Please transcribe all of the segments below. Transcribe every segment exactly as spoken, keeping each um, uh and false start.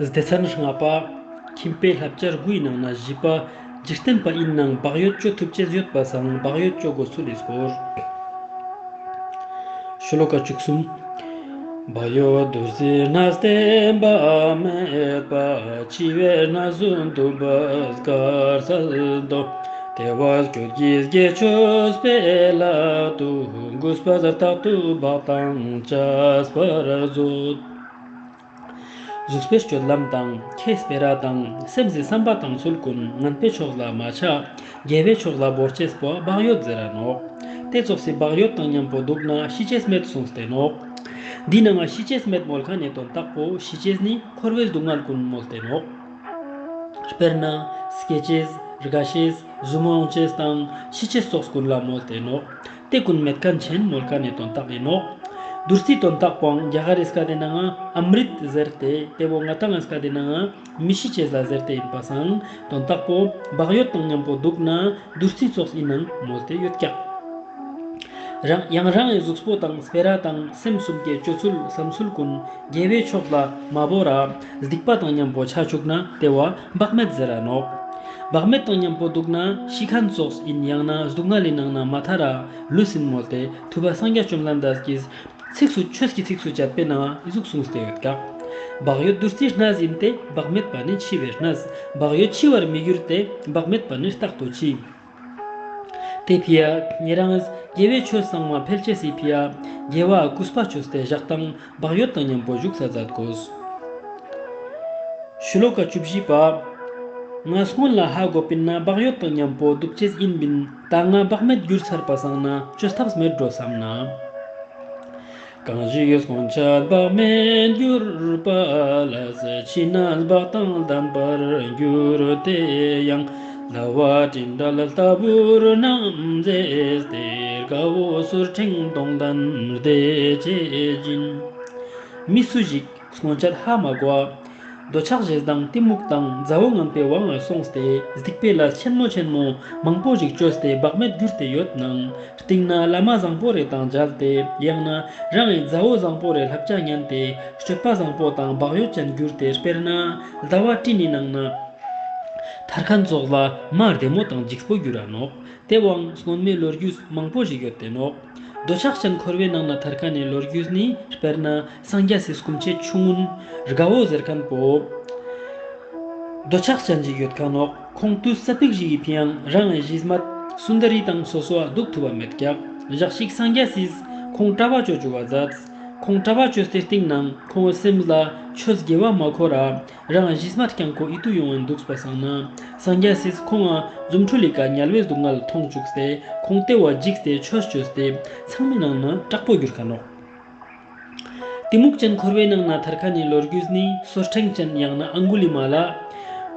སྡེ་ཚན་ལྔ་པ། ཁྱིམ་པའི་བསླབ་བྱ་དགུའི་ནང་ན་བཞི་པ། འཇིག་རྟེན་པ་ཡིན་ནའང་བག་ཡོད་གཅོད་ཐུབ་ཅེས་ཡོད་པ་སང་བག་ཡོད་གཅོད་དགོས་ཚུལ་ལ་སྐོར། ཤོ་ལོ་ཀ་བཅུ་གསུམ། བག་ཡོད་བདུད་རྩིའི་སྣ་བསྟེན་པ་མེད་པ། འཆི་བའི་མནར་གསོས་འདུག་པ་དཀའ་སེལ་དོ། དེ་བས་ཁྱོད་ཀྱིས་དགེ་ཆོས་སྤེལ་ལ་དུ། གུས་པས་རྟག་ཏུ་བག་དང་བཅས་པར་མཛོད། གཟུགས་པོའི་སྤྱོད་ལམ་དང་ཁའི་སྤེ་ར་དང་སེམས་སི་བསམ་པ་དང་ཚུལ་ཀུན་ངན་པའི་ཕྱོགས་ལ་མ་ཆགས། དགེ་བའི་ཕྱོགས་ལ་བོར་ཅེས་པོ་བག་ཡོད་ཟེར་ར་ནོག། དེ་ཙོགས་སི་བག་ཡོད་དང་མཉམ་པོ་འདུག་ན་ཤི་ཅེས་མེད་གསུངས་ཏེ་ནོག། འདི་ནང་ང་ཤི་ཅེས་མེད་མོལ་མཁན་ནི་དོན་དག་པོ་ཤི་ཅེས་ནི་འཁོར་བའི་སྡུག་བསྔལ་ཀུན་མོལ་ཏེ་ནོག། དཔེར་ན་སྐྱེ་ཅེས། རྒ་ཤེས། གཟུགས་མང་ཅེས་དང་ཤི་ཅེས་སོགས་ཀུན་ལ་མོལ་ཏེ་ནོག། དེ་ཀུན་མེད་མཁན་ཆེན་མོལ་མཁན་ནི་དོན་དག་ཡིན་ནོག། བདུད་རྩིའི་དོན་དག་པོའང་རྒྱ་གར་རི་སྐད་དེ་ནང་ང་ཨམ་རིད་ཟེར་ཏེ། དེ་བོ་ང་ཏང་ངི་སྐད་དེ་ནང་ང་མི་ཤི་ཅེས་ལ་ཟེར་ཏེ་ཡིན་པ་སང་དོན་དག་པོ་བག་ཡོད་དང་མཉམ་པོ་འདུག་ན་བདུད་རྩི་ཙོགས་ཡིན་ནང་མོལ་ཏེ་ཡོད་ཀྱག། རང་ཡང་རང་ངི་གཟུགས་པོ་དང་སྤེ་ར་དང་སེམས་གསུམ་གྱི་སྤྱོད་ཚུལ་བསམ་ཚུལ་ཀུན་དགེ་བའི་ཕྱོགས་ལ་མ་བོར་ར་སྡིག་པ་དང་མཉམ་པོ་ཆ་བཅུག་ན་དེ་བོ་བག་མེད་ཟེར་ར་ནོག། བག་མེད་དང་མཉམ་པོ་འདུག་ན་ཤི་མཁན་ཙོགས་ཡིན། ཡང་ན་སྡུག་བསྔལ་ལི་ནང་ན་མ་ཐར་ར་ལུས་ཡིན་མོལ་ཏེ་ཐུབ་པ་སངས་རྒྱས་བཅོམ་ལྡན་འདས་ཀྱིས་ཚིགས་སུ་ཆོས་ཀྱི་ཚིགས་སུ་བཅད་པའི་ནང་ཨི་ཟུག་གསུངས་ཏེ་ཡོད་ཀྱག། བག་ཡོད་བདུད་རྩིའི་གནས་ཡིན་ཏེ། བག་མེད་པ་ནི་འཆི་བའི་གནས། བག་ཡོད་འཆི་བར་མི་འགྱུར་ཏེ། བག་མེད་པ་ནི་རྟག་ཏུ་འཆི། དེ་ཕི་ཡ་ཉེ་རང་དགེ་བའི་ཆོས་ཚང་མ་འཕེལ་ཅེས་སི་ཕི་ཡ་དགེ་བ་གུས་པ་བཅོས་ཏེ་བཞག་དང་བག་ཡོད་དང་མཉམ་པོ་བཞུགས་ས་མཛད་དགོས། ཤོ་ལོ་ཀ་བཅུ་བཞི་པ། ང་སྔོན་ལ་ཧ་གོ་པིན་ན་བག་ཡོད་དང་མཉམ་པོ་འདུག་ཅེས་ཡིན་པིན། ད་ང་བག་མེད་གྱུར་ཚར་པ་སང་ན་བཅོས་ཐབས་མེད་འགྲོ་བསམ་ན། གང་ཞིག་སྔོན་ཆད་བག་མེད་གྱུར་པ་ལ། ཕྱི་ནས་བག་དང་ལྡན་པར་འགྱུར་ཏེ་ཡང་། ཟླ་བ་སྤྲིན་བྲལ་ལྟ་བུར་རྣམ་མཛེས་ཏེ། དགའ་བོ་སོར་ཕྲེང་སྟོང་ལྡན་བདེ་བྱེད་བཞིན། མི་སུ་ཞིག་སྔོན་ཆད་ཧ་མ་གོ་བ། འདོད་ཆགས་ཞེ་སྡང་གཏི་མུག་དང་མཛའ་བོ་ངན་པའི་དབང་ལ་སོང་སྟེ་སྡིག་པའི་ལས་ཆེན་མོ་ཆེན་མོ་མང་པོ་ཞིག་བཅོས་ཏེ་བག་མེད་གྱུར་ཏེ་ཡོད་ནའང་། སྟེང་ན་བླ་མ་བཟང་པོ་རེ་དང་མཇལ་ཏེ། ཡང་ན་རང་ངི་མཛའ་བོ་བཟང་པོ་རེ་བསླབ་བྱ་ཉན་ཏེ་སྤྱོད་པ་བཟང་པོ་དང་བག་ཡོད་ཅན་གྱུར་ཏེ། དཔེར་ན་ཟླ་བ་སྤྲིན་ནི་ནང་ན་ཐར་མཁན་ཙོགས་ལ་མ་བདེ་མོ་དང་འཇིགས་པོ་གྱུར་ར་ནོག། དེ་བོའང་སྔོན་མའི་ལོ་རྒྱུས་མང་པོ་ཞིག་ཡོད་དེ་ནོག། འདོད་ཆགས་ཅན་འཁོར་བའི་ནང་ན་ཐར་མཁན་ནི་ལོ་རྒྱུས་ནི་དཔེར་ན་སངས་རྒྱས་སི་སྐུ་མཆེད་ཆུང་ངུན་དགའ་བོ་ཟེར་མཁན་པོ། འདོད་ཆགས་ཅན་ཞིག་ཡོད་མཁན་ནོག། ཁོང་དུས་ས་ཕིག་ཞིག་གི་ཕི་ཡང་རང་ངི་གཞི་སྨད་སུན་དར་རི་དང་སོ་སོ་བ་འདུག་ཐུབ་པ་མེད་ཀྱག། ཞག་ཞིག་སངས་རྒྱས་སིས་ཁོང་གྲྭ་པ་བཅོ་བཅུག་ག་མཛད། ཁོང་གྲྭ་པ་བཅོས་ཏེ་སྟེང་ནང་ཁོང་སེམས་ལ་ཆོས་དགེ་བ་མ་འཁོར་ར་རང་གཞི་སྨད་རྐྱང་ཁོ་ཨི་ཏུ་ཡོང་ངན་འདུག་པ་སང་ན། སངས་རྒྱས་སིས་ཁོང་ང་རྫུ་འཕྲུལ་ལི་ཀ་དམྱལ་བའི་སྡུག་བསྔལ་མཐོང་བཅུག་སྟེ་ཁོང་དེ་བོ་འཇིགས་ཏེ་ཆོས་བཅོས་ཏེ་ཚང་མའི་ནང་ན་དྲག་པོ་གྱུར་མཁན་ནོག། གཏི་མུག་ཅན་འཁོར་བའི་ནང་ན་ཐར་མཁན་ནི་ལོ་རྒྱུས་ནི་སོར་ཕྲེང་ཅན་ཡང་ན་ཨང་གུ་ལི་མ་ལ།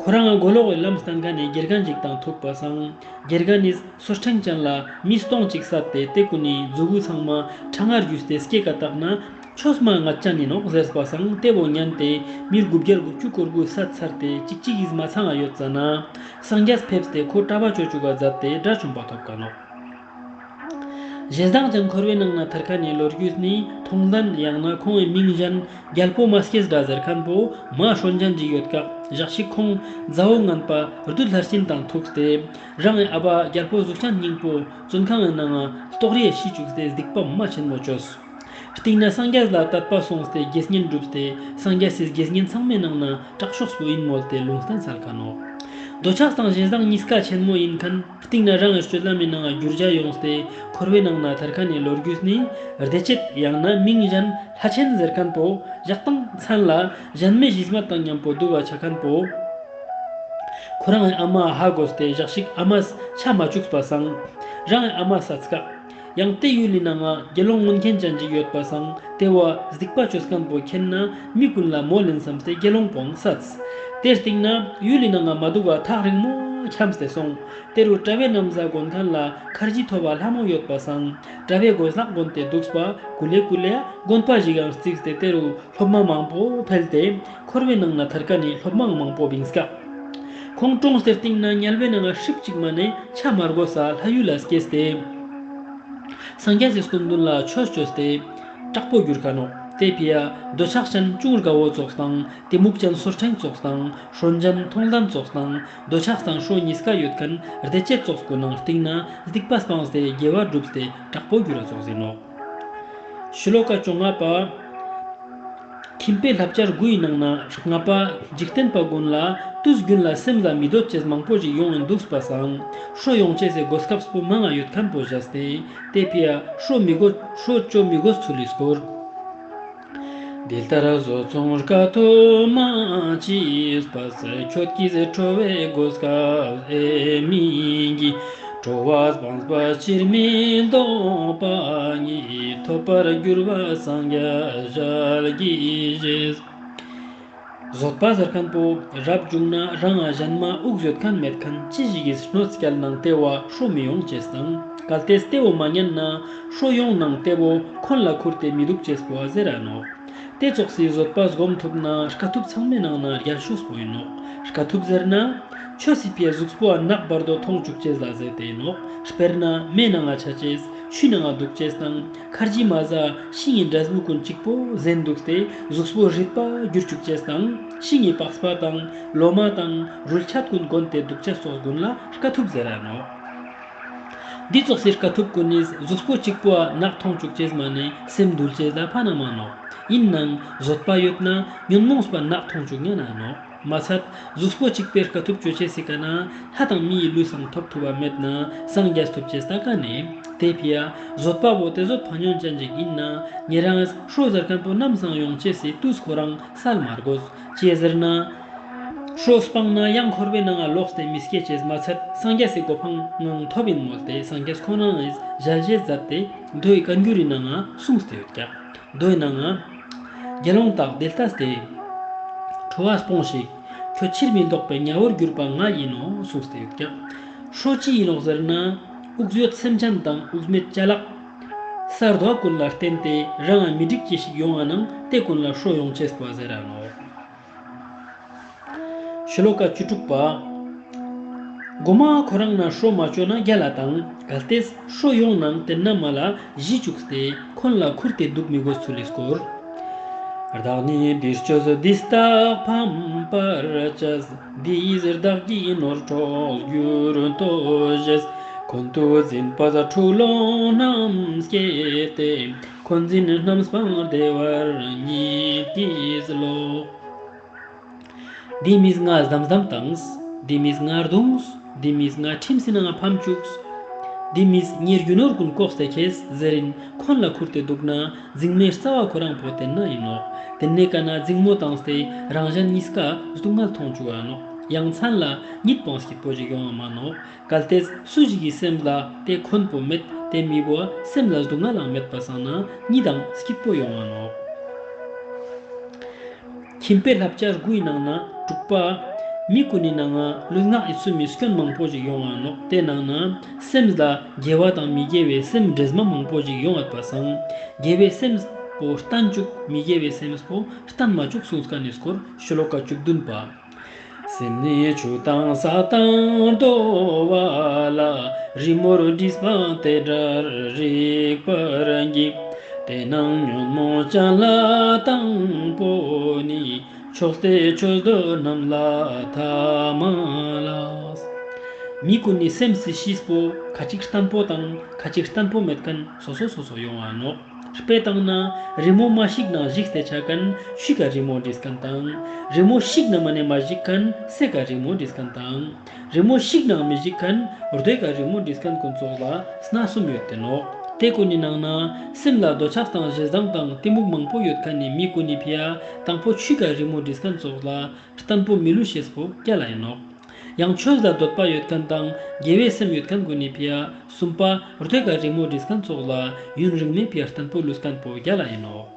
ཁོ་རང་ང་མགོ་ལོག་གི་ལམ་སྟན་མཁན་ནི་དགེ་རྒན་ཞིག་དང་ཐུག་པ་སང་། དགེ་རྒན་ནི་སོར་ཕྲེང་ཅན་ལ་མི་སྟོང་གཅིག་བསད་དེ་དེ་ཀུན་ནི་མཛུ་གུ་ཚང་མ་ཁྲ་ངར་གྱུས་ཏེ་སྐེ་ཀ་བཏགས་ན་ཆོས་མ་ངད་ཅན་ནི་ནོག་ཟེར་པ་སང་། དེ་བོ་ཉན་ཏེ་མི་དགུ་བརྒྱ་དགུ་བཅུ་གོ་དགུ་བསད་ཚར་ཏེ་གཅིག་གཅིག་གིས་མ་ཚང་ང་ཡོད་ཙ་ན། སངས་རྒྱས་ཕེབས་ཏེ་ཁོ་གྲྭ་པ་བཅོ་བཅུག་ག་མཛད་དེ་དགྲ་བཅོམ་པ་ཐོབ་མཁན་ནོག། ཞེ་སྡང་ཅན་འཁོར་བའི་ནང་ན་ཐར་མཁན་ནི་ལོ་རྒྱུས་ནི་མཐོང་ལྡན་ཡང་ན་ཁོང་ངི་མིང་གཞན་རྒྱལ་པོ་མ་སྐྱེས་དགྲ་ཟེར་མཁན་པོ་མ་སྲོན་ཅན་ཅིག་ཡོད་ཀྱག། ཞག་ཞིག་ཁོང་མཛའ་བོ་ངན་པ་བདུད་ལྷ་སྲིན་དང་ཐུག་སྟེ་རང་ངི་ཨ་བ་རྒྱལ་པོ་གཟུགས་ཅན་སྙིང་པོ་བཙོན་ཁང་ངི་ནང་ང་ལྟོགས་རིའི་ཤི་བཅུག་སྟེ་སྡིག་པ་མ་ཆེན་མོ་བཅོས། སྟེང་ན་སངས་རྒྱས་ལ་དད་པ་སོང་སྟེ་དགེ་བསྙེན་བསྒྲུབས་ཏེ་སངས་རྒྱས་སི་དགེ་བསྙེན་ཚང་མའི་ནང་ན་དྲག་ཤོས་པོ་ཡིན་མོལ་ཏེ་ལུང་བསྟན་སལ་མཁན་ནོག། འདོད་ཆགས་དང་ཞེ་སྡང་གཉིས་ཀ་ཆེན་མོ་ཡིན་མཁན། སྟེང་ན་རང་ངི་སྤྱོད་ལམ་མི་ནང་ང་འགྱུར་བྱ་ཡོངས་ཏེ་འཁོར་བའི་ནང་ན་ཐར་མཁན་ནི་ལོ་རྒྱུས་ནི་བདེ་བྱེད་ཡང་ན་མིང་གཞན་ལྷ་ཆེན་ཟེར་མཁན་པོ་ཞག་དང་མཚན་ལ་གཞན་མའི་གཞི་སྨད་དང་མཉམ་པོ་འདུ་བ་ཆ་མཁན་པོ། ཁོ་རང་ངི་ཨ་མ་ཧ་གོ་སྟེ་ཞག་ཞིག་ཨ་མས་ཆ་མ་བཅུག་པ་སང་། རང་ངི་ཨ་མ་བསད་ཀྱག། ཡང་དེ་ཡུལ་ལི་ནང་ང་དགེ་སློང་མངོན་མཁྱེན་ཅན་ཅིག་ཡོད་པ་སང་དེ་བོ་སྡིག་པ་བཅོས་མཁན་པོ་མཁྱེན་ན་མི་ཀུན་ལ་མོལ་ལེན་བསམ་སྟེ་དགེ་སློང་པོའང་བསད། དེ་སྟེང་ན་ཡུལ་ལི་ནང་ང་མ་འདུག་ག་ཐག་རིང་མོ་འཁྱམས་ཏེ་སོང་། དེ་རུ་གྲྭ་པའི་ན་བཟའ་གོན་མཁན་ལ་ཁར་ཇི་ཐོབ་པ་ལྷ་མོ་ཡོད་པ་སང་གྲྭ་པའི་གོས་ལག་གོན་ཏེ་འདུག་པ་ཀུ་ལེ་ཀུ་ལེ་དགོན་པ་ཞིག་ཡང་བརྩིགས་ཏེ་དེ་རུ་སློབ་མ་མང་པོ་འཕེལ་ཏེ་འཁོར་བའི་ནང་ན་ཐར་མཁན་ནི་སློབ་མའང་མང་པོ་བིངས་ཀྱག། ཁོང་གྲོངས་ཏེ་སྟེང་ན་དམྱལ་བའི་ནང་ང་ཧྲིབ་ཅིག་མ་ནས་ཆ་མ་དགོས་ས་ལྷ་ཡུལ་ལ་སྐྱེས་ཏེ། སངས་རྒྱས་སི་སྐུ་མདུན་ལ་ཆོས་བཅོས་ཏེ་དྲག་པོ་གྱུར་མཁན་ནོག། དེ་ཕི་ཡ་འདོད་ཆགས་ཅན་ཅུང་དགའ་བོ་ཙོགས་དང་གཏི་མུག་ཅན་སོར་ཕྲེང་ཙོགས་དང་སྲོན་ཅན་མཐོང་ལྡན་ཙོགས་དང་འདོད་ཆགས་དང་སྲོ་གཉིས་ཀ་ཡོད་མཁན་སྡེ་བཅད་ཙོགས་ཀུན་ནང་སྟེང་ན་སྡིག་པ་སྤངས་ཏེ་དགེ་བ་བསྒྲུབས་ཏེ་དྲག་པོ་འགྱུར་བ་ཙོགས་ཡིན་ནོ། ཤི་ལོ་ཀ་བཅོ་ལྔ་པ། ཁྱིམ་པའི་བསླབ་བྱ་དགུ་ཡི་ནང་ན་ལྔ་པ། འཇིག་རྟེན་པ་ཀུན་ལ་དུས་རྒྱུན་ལ་སེམས་ལ་མི་འདོད་ཅེས་མང་པོ་ཞིག་ཡོང་ཡིན་འདུག་པ་སང་སྲོ་ཡོང་ཅེས་སི་གོ་སྐབས་པོ་མང་ང་ཡོད་མཁན་པོ་བཞག་སྟེ་དེ་ཕི་ཡ་སྲོ་མི་དགོས་སྲོ་བཅོ་མི་དགོས་ཚུལ་ལས་སྐོར། འདི་ལྟར་བཟོ་ཚོང་དཀའ་ཐུབ་མ་མཆིས་པ་ཟེར། ཁྱོད་ཀྱིས་ཁྲོ་བའི་གོ་སྐབས་ཨེ་མིན་གྱི། ཁྲོ་བ་སྤངས་པ་ཕྱིར་མི་ལྡོག་པ་ཉིད། ཐོབ་པར་འགྱུར་བ་སངས་རྒྱས་ཞལ་གྱིས་བཞེས། བཟོད་པ་ཟེར་མཁན་པོ་རབ་བྱུང་ན་རང་ང་གཞན་མ་དབུགས་ཡོད་མཁན་མེད་མཁན་ཅི་ཞིག་གིས་གནོད་སྐྱལ་ནང་ལྟེ་བ་ཧྲོ་མི་ཡོང་ཅེས་དང་གལ་ཏེ་ལྟེ་བོ་མ་ཉན་ན་ཧྲོ་ཡོང་ནང་ལྟེ་བོ་འཁོན་ལ་ཁུར་ཏེ་མི་འདུག་ཅེས་པོ་བ་ཟེར་ར་ནོག་དེ་ཙོགས་སི་བཟོད་པ་སྒོམ་ཐུབ་ན་དཀའ་ཐུབ་ཚང་མའི་ནང་ན་རྒྱལ་ཤོས་པོ་ཡིན་ནོག་དཀའ་ཐུབ་ཟེར་ན་ཆོས་སི་ཕིའ་གཟུགས་པོ་ནག་བར་དོ་མཐོང་བཅུག་ཅེས་ལ་ཟེར་ཏེ་ཡིན་ནོག་དཔེར་ན་མེ་ནང་ང་ཆ་ཅེས་ཆུ་ནང་ང་འདུག་ཅེས་དང་། ཁར་ཇི་མ་ཟ་ཤིང་ངི་འབྲས་བུ་ཀུན་གཅིག་པོ་ཟན་འདུག་སྟེ་གཟུགས་པོ་རིད་པ་འགྱུར་བཅུག་ཅེས་དང་། ཤིང་ངི་པགས་པ་དང་ལོ་མ་དང་རུལ་ཆད་ཀུན་གོན་ཏེ་འདུག་ཅེས་སོགས་ཀུན་ལ་དཀའ་ཐུབ་ཟེར་ར་ནོག་འདི་ཙོགས་སི་དཀའ་ཐུབ་ཀུན་ནི་གཟུགས་པོ་གཅིག་པོ་ནག་མཐོང་བཅུག་ཅེས་མ་ནི་སེམས་འདུལ་ཅེས་ལ་ཕན་ན་མ་ནོག་ཡིན་ནང་བཟོད་པ་ཡོད་ན་ཉོན་མོངས་པ་ནག་མཐོང་བཅུག་ཉན་ན་ནོག་མ་ཚད་གཟུགས་པོ་གཅིག་པའི་དཀའ་ཐུབ་སྤྱོད་ཆེ་སི་ཀ་ན་ལྷ་དང་མི་ཡི་ལུས་སང་ཐོབ་ཐུབ་པ་མེད་ན་སངས་རྒྱས་ཐོབ་ཅེས་ལྟ་ཀ་ནས་དེ་ཕི་ཡ་བཟོད་པ་བོ་དེ་བཟོད་ཕ་ཉོན་ཅན་ཅིག་ཡིན་ན་ཉེ་རང་ཧྲོ་ཟེར་མཁན་པོ་ནམ་སང་ཡོང་ཅེས་སི་དུས་ཁོ་རང་སལ་མ་དགོས་ཅེས་ཟེར་ན། ཧྲོ་སྤངས་ན་ཡང་འཁོར་བའི་ནང་ང་ལོག་སྟེ་མི་སྐྱེ་ཅེས་མ་ཚད་སངས་རྒྱས་སི་གོ་འཕང་ངང་ཐོབ་ཡིན་མོད་དེ་སངས་རྒྱས་ཁོ་རང་ངི་ཞལ་བཞེས་མཛད་དེ་མདོའི་བཀའ་འགྱུར་རི་ནང་ང་གསུངས་ཏེ་ཡོད་ཀྱག་མདོའི་ནང་ང་། དགེ་སློང་དག་འདི་ལྟ་སྟེ། ཁྲོ་བ་སྤོངས་ཤིག་ཁྱོད་ཕྱིར་མི་ལྡོག་པའི་ཉ་བོར་གྱུར་པ་ང་ཡིན་ནོ་གསུངས་ཏེ་ཡོད་ཀྱག་ཧྲོ་ཅི་ཡིན་ནོག་ཟེར་ན། དབུགས་ཡོད་སེམས་ཅན་དང་དབུགས་མེད་ཅ་ལག་ས་རྡོ་ཀུན་ལ་བརྟེན་ཏེ་རང་ང་མི་འགྲིག་ཅི་ཞིག་ཡོང་བ་ནང་དེ་ཀུན་ལ་ཧྲོ་ཡོང་ཅེས་པ་ཟེར་ར་ནོག་ཤོ་ལོ་ཀ་བཅུ་དྲུག་པ། མགོ་མ་ཁོ་རང་ན་ཧྲོ་མ་བཅོ་ན་རྒྱལ་ལ་དང་གལ་ཏེ་ཧྲོ་ཡོང་ནང་དེ་ན་མ་ལ་གཞི་བཅུག་སྟེ་འཁོན་ལ་ཁུར་ཏེ་འདུག་མི་དགོས་ཚུལ་ལས་སྐོར། བདག་ནི་འདིར་བཅོས་འདི་ལྟར་ཕམ་པར་བྱས། འདི་ཡིས་བདག་གི་ནོར་འཕྲོག་རྒྱུར་ལྟོས་ཞེས། འཁོན་དུ་འཛིན་པ་འཁྲུག་ལོང་རྣམས་སྐྱེས་ཏེ། འཁོན་འཛིན་རྣམ་སྤངས་བདེ་བར་ཉིད་ཀྱིས་ལོག་འདི་མིས་ང་ཟམ་ཟམ་བཏང་། འདི་མིས་ང་རྡུང་། འདི་མིས་ང་ཁྲིམས་སི་ནང་ཕམ་བཅུག་འདི་མིས་ངའི་རྒྱུ་ནོར་ཀུན་བཀོག་སྟེ་ཁྱེར་ཟེར་རིན་འཁོན་ལ་ཁུར་ཏེ་འདུག་ན་འཛིང་མའི་རྩ་བ་ཁོ་རང་པོ་དེ་ན་ཡིན་ནོག་དེ་ནས་ཀ་ན་འཛིང་མོ་བཏང་སྟེ་རང་གཞན་གཉིས་ཀ་སྡུག་བསྔལ་མཐོང་བཅུག་ག་ནོག་ཡང་མཚན་ལ་གཉིད་སྤང་སྐྱིད་པོ་ཞིག་ཡོང་བ་མ་ནོག་གལ་ཏེ་སུ་ཞིག་གི་སེམས་ལ་དེ་འཁོན་པོ་མེད་དེ་མི་བོ་སེམས་ལ་སྡུག་བསྔལ་ལང་མེད་པ་སང་ན་གཉིད་དང་སྐྱིད་པོ་ཡོང་བ་ནོག་ཁྱིམ་པའི་བསླབ་བྱ་དགུའི་ནང་ན་དྲུག་པ། མི་ཀུན་ནི་ནང་ང་ལུས་ངག་ཡིད་གསུམ་མི་སྐྱོན་མང་པོ་ཞིག་ཡོང་བ་ནོག་དེ་ནང་ན་སེམས་ལ་དགེ་བ་དང་མི་དགེ་བའི་སེམས་འདྲེས་མ་མང་པོ་ཞིག་ཡོང་བ་པ་སང་དགེ་བའི་སེམས་པོ་བརྟན་བཅུག་མི་དགེ་བའི་སེམས་པོ་བརྟན་མ་བཅུག་གསུངས་ཀ་ནི་སྐོར་ཤོ་ལོ་ཀ་བཅུ་བདུན་པ། སེམས་ནི་ཆུ་དང་ས་དང་རྡོ་བ་ལ། རི་མོར་བྲིས་པ་དེ་འདྲར་རིག་པར་བགྱི། དེ་ནང་ཉོན་མོངས་ཅན་ལ་དང་པོ་ནི། ཕྱོགས་དེ་ཆོས་འདོད་རྣམས་ལ་ཐ་མ་ལ། མི་ཀུན་ནི་སེམས་སི་གཤིས་པོ་ཁ་ཅིག་བརྟན་པོ་དང་ཁ་ཅིག་བརྟན་པོ་མེད་མཁན་སོ་སོ་སོ་སོ་ཡོང་བ་ནོག་དཔེ་བཏང་ན་རི་མོ་མ་ཞིག་ནང་བཞིགས་ཏེ་ཆ་མཁན་ཆུ་ཀ་རི་མོ་བྲིས་མཁན་དང་། རི་མོ་ཞིག་ནང་མ་ནས་མ་བཞིགས་མཁན་སེ་ཀ་རི་མོ་བྲིས་མཁན་དང་། རི་མོ་ཞིག་ནང་མི་བཞིགས་མཁན་རྡོ་ཀ་རི་མོ་བྲིས་མཁན་ཀུན་ཙོགས་ལ་སྣ་གསུམ་ཡོད་དེ་ནོག་དེ་ཀུན་ནི་ནང་ན་སེམས་ལ་འདོད་ཆགས་དང་ཞེ་སྡང་དང་གཏི་མུག་མང་པོ་ཡོད་མཁན་ནི་མི་ཀུན་ནི་ཕི་ཡ་དང་པོ་ཆུ་ཀ་རི་མོ་བྲིས་མཁན་ཙོགས་ལ་བརྟན་པོ་མི་ལུས་ཤེས་པོ་རྒྱལ་ལ་ཡིན་ནོག་ཡང་ཆོས་ལ་འདོད་པ་ཡོད་མཁན་དང་དགེ་བའི་སེམས་ཡོད་མཁན་ཀུན་ནི་ཕི་ཡ་གསུམ་པ་རྡོ་ཀ་རི་མོ་བྲིས་མཁན་ཙོགས་ལ་ཡུན་རིང་མའི་ཕི་ཡ་བརྟན་པོ་ལུས་མཁན་པོ་རྒྱལ་ལ་ཡིན་ནོག